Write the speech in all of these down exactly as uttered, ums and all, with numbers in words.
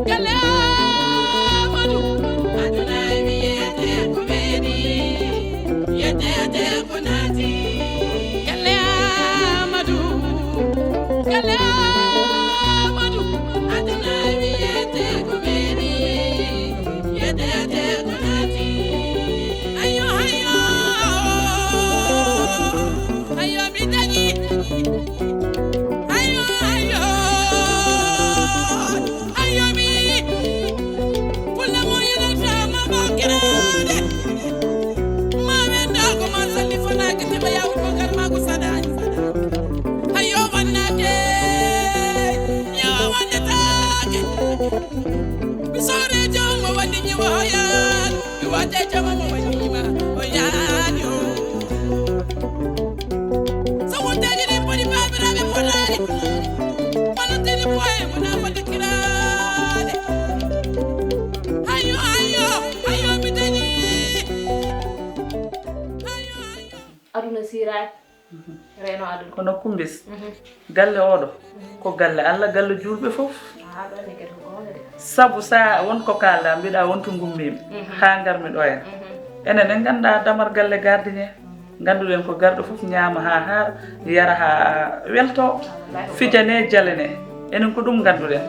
Galle Amadou, aduna mi yete ko meɗi, yete yete ko naati. Galle Amadou, galle Amadou, aduna mi yete ko meɗi, yete yete ko naati. Ayo, ayo, ayo, mi dañi. Ayo, ayo, ayo, mi. Fulla mo yinata ma bakiraade. Ma wenda ko ma salli fana ke tiba ya ko garma ko sadani. Ayo, wannate. Ya, wannataake. Mi sore jawma wandi ñiwayan. Mi wate jawma mo wanyima. O yani o. So wonteeji ɗi poti baabiraaɓe potaani. Wonanteeji boye wona foti kiraade. Ayo, ayo, ayo, mi dañi. Ayo, ayo. Aduna siraani. Reeno aduna. Kono Kumbis, galle oɗo, ko galle Allah, galle juulɓe fof. Ah, ɗon ne kadi ko goonga de. Sabu sa won ko kaalɗa, mbiɗa won to ngummiimi, haa ngarmi ɗo en. Enen en ngannda damar galle gardien. Ngannduɗen ko garɗo fof ñaama haa haara, yara haa welto, fijane, jalane. Enen ko ɗum ngannduɗen.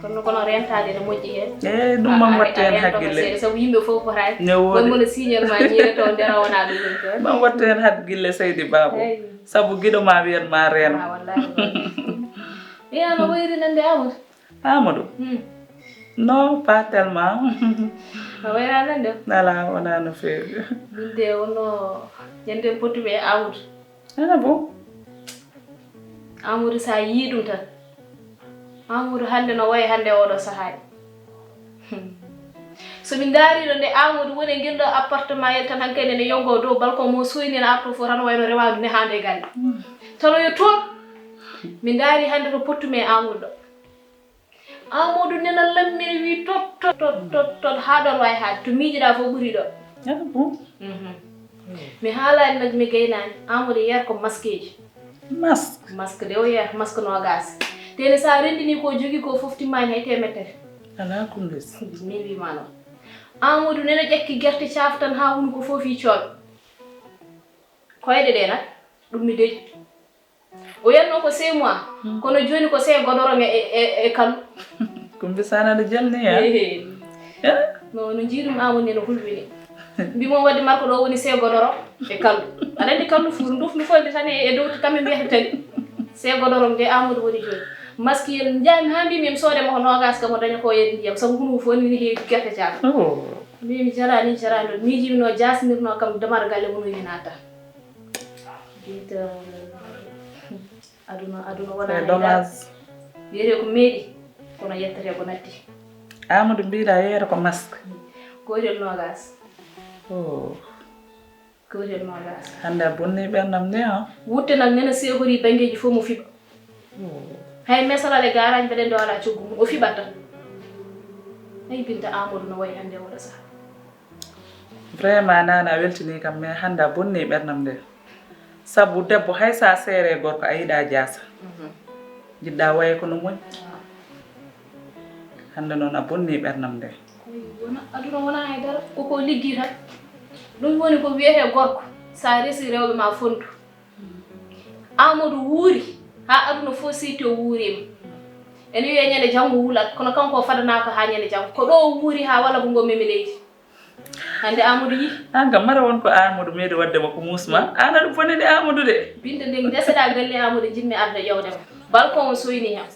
Kono, kono rentaade ne moƴƴi heen. Eey, ɗum man watta heen hakkille. Sabu yimɓe fof potaani. Ne woodi. Won mo no signal ma ñiire to ndera wona ɗum ɗum toon. Man watta heen hakkille, Seydi Baabo. Eey. Sabu giɗo ma wiyan ma reeno. Ah, wallahi. Iya, no wayri nande Amadou? Amadou? Hmm. Non, pas tellement. No wayra nande? Alaa, wonaa no feewi. Min de wonno ñande pottuɓe e Amadou. Ah bon? Amadou, sa yii ɗum tan. Amadou hannde no wayi hannde oɗo sahaa. So min ndaari ɗo nde Amadou woni e ngel ɗo appartement yel tan, hankadi ene yongo dow balcon mo soyni, ene arto fof tan wayno rewaandu ne hande e galle. Tan o yo toon. Min ndaari hannde to pottumi e Amadou ɗo. Amadou nena lammina wi tot, tot, tot, tot, tot, haa ɗon wawi haade. To miijiɗa fof ɓuri ɗo. Ah bon? Mhm. Mi haalani nag, mi gaynani. Amadou yer ko masqueji. Masque? Masque de o yer, masque nogas. Tene sa rendini ko jogi ko fof timmani hay temettere. Ala Kumbis. Min wima noon. Amadou nena ƴakki gerte caaf tan ha woni ko fof yi cooɓe. Koyɗe ɗe nag, ɗum mi deƴi. O yiyatno ko six mois, kono jooni ko six godorong e, e, e kallu. Kumbi Sane aɗa jalni, ha? Ehe. Eh? No, no njiiɗum Amadou ne no hulɓini. Mbi mo wadde marko ɗo woni six godorong e kallu. Aɗa anndi kallu fu, ndu, ndu folde tan e, e dow, kamɓe mbiyata tali. Six godorong de Amadou woni jooni. Maskiyel njaami haa mbimi mi sooda mo ko nogas kam o daña ko yeɗi ndiyam, sabu hunu fof ni heewi gerte caaka. Oh. Mbimi jaraani, jaraani, miijimi no jasnirno kam damar galle mum no yinata. Bita, aduna, aduna wona. C'est dommage. Wiyete ko meeɗi, kono yettete ko natti. Amadou mbiɗa yeeyata ko masque. Gootel nogas. Oh. Gootel nogas. Hannde a bonni ɓernam nde, ha? Wutte nag nena seehori banngeeji fof mo fiɓa. Oh. Hay mesalal e garage mbeɗen ɗo ala coggu mum, o fiɓat tan. Ay Binta, Amadou no wayi hannde oɗo saha. Vraiment, Nana, a weltini kam, mais hannde a bonni ɓernam nde. Sabu debbo, hay sa seere gorko, a yiɗa jaasa. Mhm. Jiɗɗa waye kono moƴƴi. Ah. Hannde noon a bonni ɓernam nde. Ay, wona, aduna wona hay dara. Koko liggi tan. Ɗum woni ko wiyete gorko. Sa resi rewɓe ma fondu. Amadou wuuri. Ha aduna fof seytii o wuurima. Ene wiya ñande janngo wulat. Kono kanko o fadanaka ha ñande janngo. Ko ɗo o wuuri ha walla ko ngo memi leydi. Hannde Amadou yi. An kam mara won ko Amadou meeɗi wadde ma ko muusma. An aɗa bonani Amadou de. Binte nde ndeseɗa galle Amadou jiɗmi arde ƴewde ma. Balcon o soyni hen.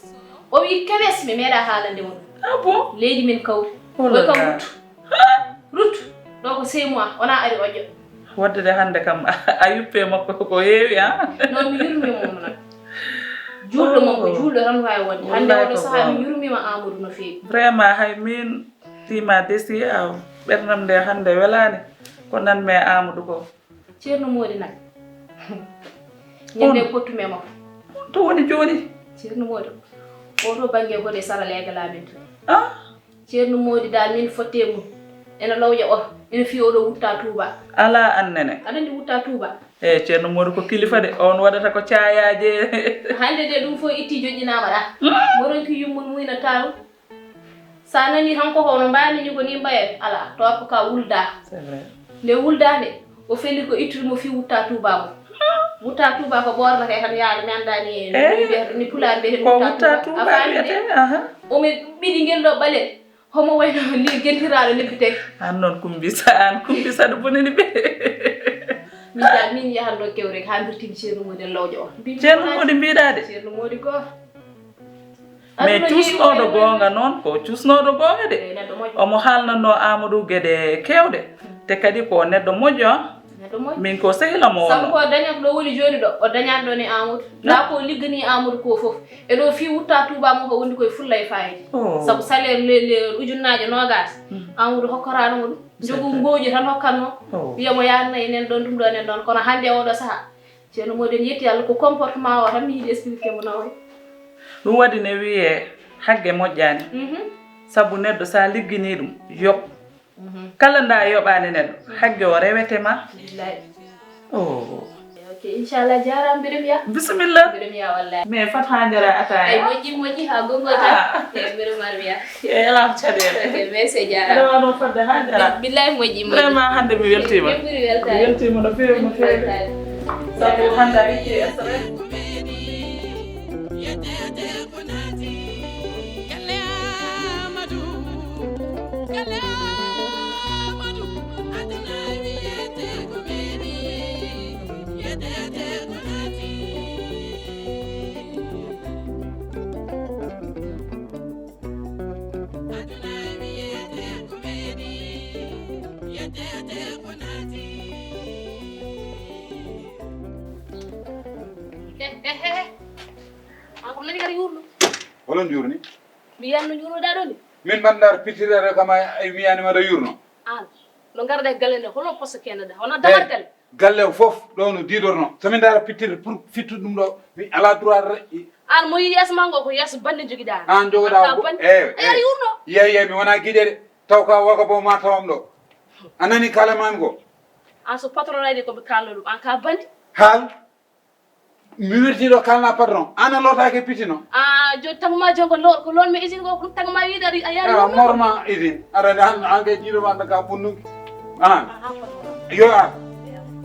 O wi kewes mi meeɗa haalande mo. Ah bon? Leydi min kawri. Oh là là. Koy kam ruttu. Ha? Ruttu. Ɗo ko six mois, wona ari oƴƴo. Wadde de hannde kam a yuppe makko ko heewi, ha? Non, mi yurmi mo noon. Juulɗo makko, juulɗo tan wawi wonde. Hannde oɗo saha mi yurmima Amadou no feewi. Vraiment hay min Tima desi a ɓernam nde hannde welaani ko nan me Amadou ko. Ceerno Moodi nag. Ñande pottumi e makko. On to woni jooni? Ceerno Moodi. Oɗo bannge ko de sara leega laamin to. Ah? Ceerno Moodi dal min fotte mum. Ena lawƴa oto. Ena fiya oɗo wutta Touba. Ala annene. Aɗa anndi wutta Touba? E Ceerno Moodi ko kilifa de. On waɗata ko caayaaje. Hannde de ɗum fof itti joƴƴinaama ɗa. Moronki yummum muyna taw. Sa nani hanko hono mbaami ni ko ni mbaye ala to ko ka wulda. C'est vrai. Nde wulda nde o feli ko ittude mo fi wutta tuba mo. Wutta tuba ko borna kay tan yaade mi andani e Eh? Ni pulaar be Ko wutta tuba a faami de. Aha. O mi bidi ngel do bale. Homo wayno li gentiraɗo lebbi tawi. An noon kumbisa an kumbisa do bonani be. Min dal min yahan do kewre ha birtin ceerno model lawjo on. Ceerno modi mbiɗa de. Ceerno modi ko. Mais cuusnooɗo goonga noon ko cuusnooɗo goonga de. Omo haalnannoo Amadou geɗe keewɗe te kadi ko neɗɗo moƴƴo. Min ko sehila mo wonno. Sabu ko dañat ɗo woni jooni ɗo o dañat ɗo ni Amadou la ko liggani Amadou ko fof e ɗo fii wutta tuuba mo ko wondi koye fulla e fayde. Sabu salaire le le ujunnaaje noogaas Amadou hokkoraano mo ɗum. Jogu ngooƴi tan hokkatno. Wiya mo yaanna e nen ɗon ɗum ɗo nen ɗon kono hannde oɗo saha Ceerno Mody en yetti Allah ko comportement o tan mi yiɗi expliquer mo nawoy. Ɗum waɗi ne wiyee hagge moƴƴaani. Sabu neɗɗo so a ligginii ɗum yoɓ. Kala nda yoɓaani neɗɗo hagge o rewete ma. Billahi. Oh. Ok inchallah jarama mbiɗa miya. Bisimilla. Mbiɗa miya wallahi. Mais fat ha jara ataya. Ay moƴƴi moƴƴi ha gongo tan. E mbiɗa mar miya. E ala caɗeele. Ok merci jarama. Aɗa wano fodde ha jara. Billahi moƴƴi moƴƴi. Vraiment hannde mi weltima. Mi weltima no feewi no feewi. Sabu hannde a itti e stress. Holon juurni? Mi yanno juurnoɗa ɗo ni. Min man ndar pitirere kama ay miyani ma ɗo yurno. An no garda e galle nde hono poste kenneɗa hono damar galle. Galle o fof ɗo no diidorno so min ndara pittirde pour fittude ɗum ɗo mi ala droit. An mo yi yeeso ma ngo ko yeeso bande jogiɗa an jogoɗa bande eyi eyi yurno. Yeyi yeyi mi wona guiɗe de taw ka waga bo ma tawam ɗo a nani kala mami ko. An so patron aɗi koɓe kalno ɗum an ka bandi. Haal. Mi wirti ɗo kalna patron an a lotake pitino. A jo tagma jon ko lor ko lor mi usine ko ɗum tagma wiide aɗa a yaari morma usine aɗa an an kay jiiɗo ma ka ɓunnuki an. Yo ar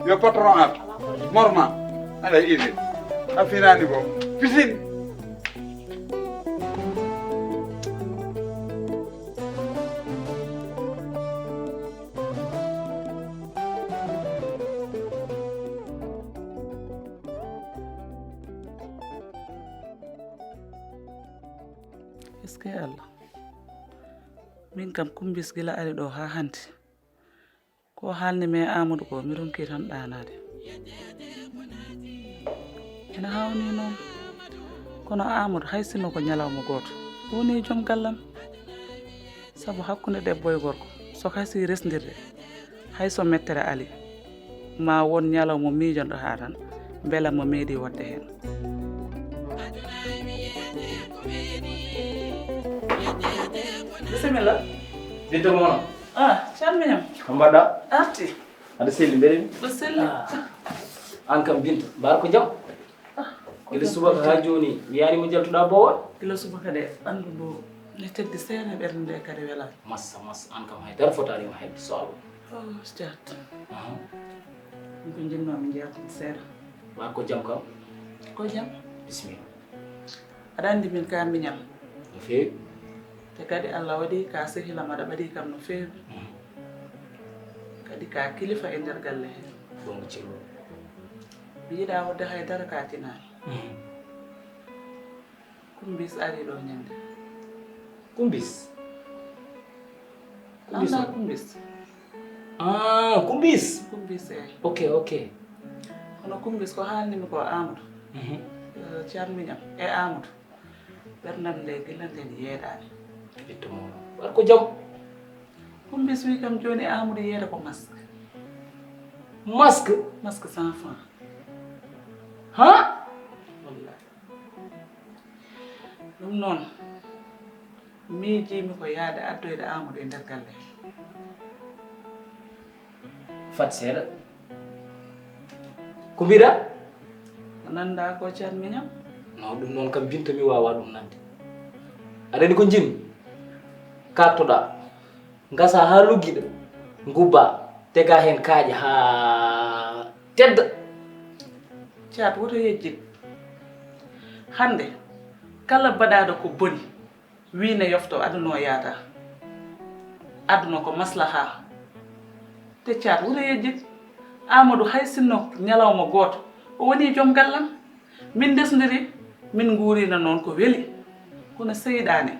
yo patron ar morma aɗa usine a finani ko pisine. Est-ce que Allah min kam kumbis gila ari ɗo ha hanti ko halni me Amadou ko mi ronki tan ɗanade. Ina hawni noon kono Amadou hay sinno ko ñalawma gooto woni joom gallam. Sabu hakkunde debbo e gorko so kasi resndirde hay so mettere ali ma won ñalawma miijoɗo haa tan mbela mo meeɗi waɗde heen. Bisimilla. Binta mono. Ah, calminam. Ko mbaɗɗa? Arti. Aɗa selli mbeɗen? Ɗo selli. An kam Binta mbar ko jam? Gila subaka ha joni mi yaari mo jaltuɗa bowal. Gila subaka de ɓandu ndu ne teddi seeɗa ɓernde nde kadi wela. Massa massa an kam hay dara fotaani ma hebde so awa. Oh certo. Ɗum ko jinnomi jeertude seeɗa. Wa ko jam kam? Ko jam. Bisimilla. Aɗa andi min ka miñal. No feewi. Te kadi Allah waɗi ka sehila maɗa ɓaɗi kam no feewi. Kadi ka kilifa e nder galle he. Ɗum ko celluɗo. Mi yiɗa wadde haydara ka tinaani. Kumbis ari ɗo ñande. Kumbis? Kumbis anda kumbis? Ah, kumbis. Kumbis e. Ok ok. Kono kumbis ko haalnimi ko Amadou. Ceerno miñam e Amadou. Ɓerdam nde gila nden yeeɗaani. Ittu mo war ko jam. Kumbis wi kam jooni Amadou yeere ko masque. Masque? Masque sans franc. Ha? Wallahi. Ɗum noon miijiimi ko yahde addoyde Amadou e nder galle he. Fat seeɗa. Ko mbiɗa? Ko nannda ko cat miñam. No ɗum noon kam Binta mi wawa ɗum nande. Aɗa andi ko jinmi? Kaartoɗaa, ngasaa haa luggiɗa, ngubbaa, tegaa heen kaaƴe haa tedda. Caat, woto yejjit. Hannde, kala baɗaaɗo ko boni, wii ne yofto, aduna o yaataa. Aduna ko maslahaa. Te Caat, woto yejjit. Aamadu, hay sinno ñalawma gooto, o wonii joom gallam. Min ndesndiri, min nguuriino noon ko weli. Kono seyɗaane,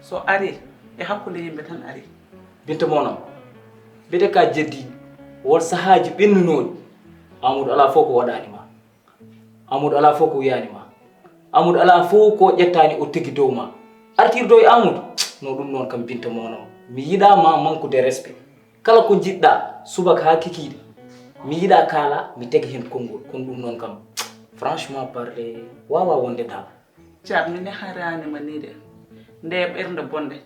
so arii, e hakkunde yimɓe tan arii. Binta Moonam, mbiyetee ka jeddi, won sahaaji ɓennunooɗi. Aamadu, alaa fof ko waɗaani ma. Aamadu, alaa fof ko wiyaani ma. Aamadu, alaa fof ko ƴettaani o tigi dow ma. Artirde e Aamadu, no ɗum noon kam, Binta Moonam. Mi yiɗaa ma manque de respect. Kala ko njiɗɗaa, subaka haa kikiiɗe. Mi yiɗaa kaalaa, mi tega heen konngol. Kono ɗum noon kam, franchement parler, waawaa wonde daal. Caat, mi nehiraani ma nii de. Nde ɓernde bonde,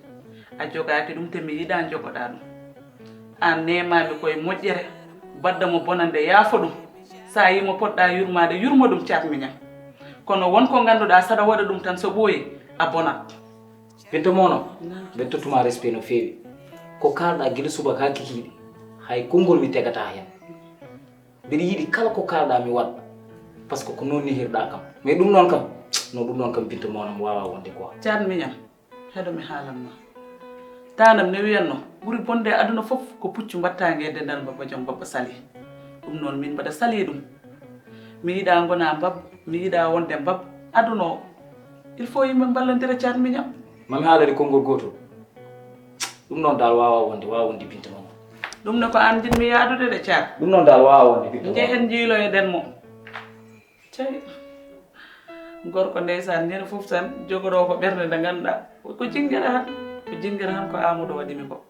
a jogaaki ɗum, te mi yiɗaa njogoɗaa ɗum. Aan neemaami ko e moƴƴere, baɗɗo mo bonannde, yaafo ɗum. So a yii mo potɗaa yurmaade, yurmo ɗum, Caat Miñam. Kono won ko ngannduɗaa, saɗa waɗa ɗum tan, so ɓooyi, a bonat. Binta Moonam, mbeɗa tottuma respect no feewi. Ko kaalɗaa gila subaka haa kikiiɗe, hay konngol mi tegataa heen. Mbiɗa yiɗi kala ko kaalɗaa mi waɗa, parce que ko noon nehirɗaa kam. Mais ɗum noon kam, no ɗum noon kam, Binta Moonam, waawaa wonde quoi. Caat Miñam, heɗo mi haalan ma. Taanam ne wiyanno, ɓuri bonde e aduna fof ko puccu mbattaange e dendal mbabba joom mbabba sali. Ɗum noon min mbaɗa sali ɗum. Mi yiɗaa ngonaa mbab, mi yiɗaa wonde mbab. Aduna o, il faut yimɓe mballondira, Caat Miñam. Mami haalani konngol gootol. Ɗum noon daal waawaa wonde, waawaa wonde, Binta Moonam. Ɗum ne ko aan njiɗmi yaadude de, Caat. Ɗum noon daal waawaa wonde, Binta Moonam. Njehen njiiloyoɗen mo. Cey. Gorko ndeysaan, ñande fof tan jogoɗo ko ɓernde nde ngannduɗaa ko jingere han, ko jingere han ko Aamadu waɗi mi ko.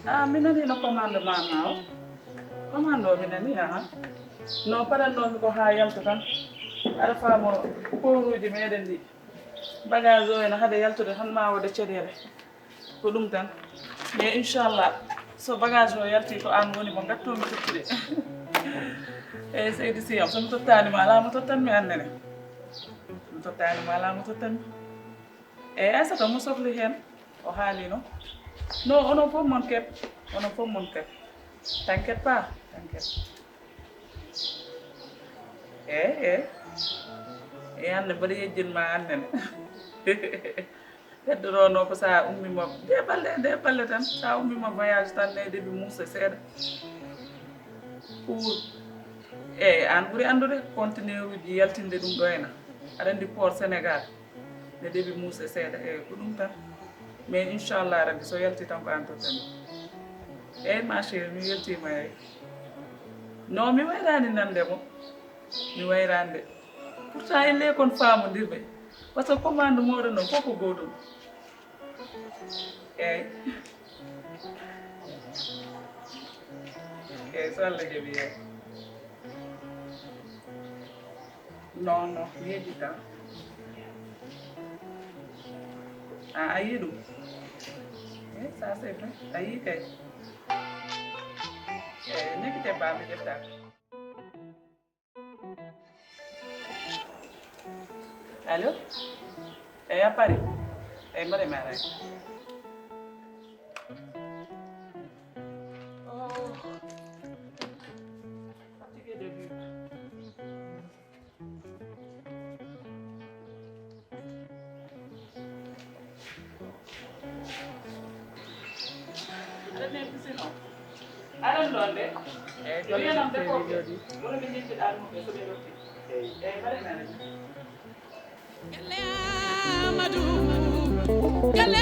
Ah, mi nanii no commande ma ma o. Commande o mi nanii, aha. No paɗannoomi ko haa yalta tan. Aɗa faamo, pooruuji meɗen ɗi. Bagage o ene haɗa yaltude tan ma wooda caɗeele. Ko ɗum tan. Mais inchallah, so bagage o yalti, ko aan woni mo ngattomi tottude. Eyi, seydi Siyam, so mi tottaani ma, alaa mo tottanmi aan nene. So mi tottaani ma, alaa mo tottanmi. Eyi, Aysata, mo sohli heen, o haalino. Non, onon fof mon keɓ, onon fof mon keɓ. T'inquiète pas, t'inquiète. Eyi, eyi. Eyi, hannde mbaɗa yejjin ma aan nene. Heddotono ko so a ummiima, nde balɗe, nde balɗe tan, so a ummiima voyage tan, ne début muusa seeɗa. Pour, eyi, aan ɓuri anndude conteneur uji yaltinde ɗum ɗo ena. Aɗa anndi port Sénégal, ne début muusa seeɗa, eyi, ko ɗum tan. Mais inchallah rabbi, so yalti tan ko aan tottanmi. Eyi, ma chérie, mi weltiima, eyi. Non, mi wayraani nande mo. Mi wayraani de. Pourtant, elle kon faamondirɓe. Par ce que commande mooɗon noon, fof ko gootum. Eyi. Eyi, so Allah jaɓi, eyi. Non, non, mi yejjitaa. A, a yii ɗum? Eyi, ça c'est vrai. A yii kay. Eyi, n'inquiète pas, mi ƴettaaka. Allô? Eyi, a parii? Eyi, mbaɗe ma rek. Oh. Fatigué de vivre. Aɗa nemi pisino. Aɗan ɗon de. Eyi, mi wiyanam de ko ɓe. Kono ɓe njejjiɗa ɗum ɓe so ɓe yotti. Eyi. Eyi, mbaɗe men. Galle Amadou, galle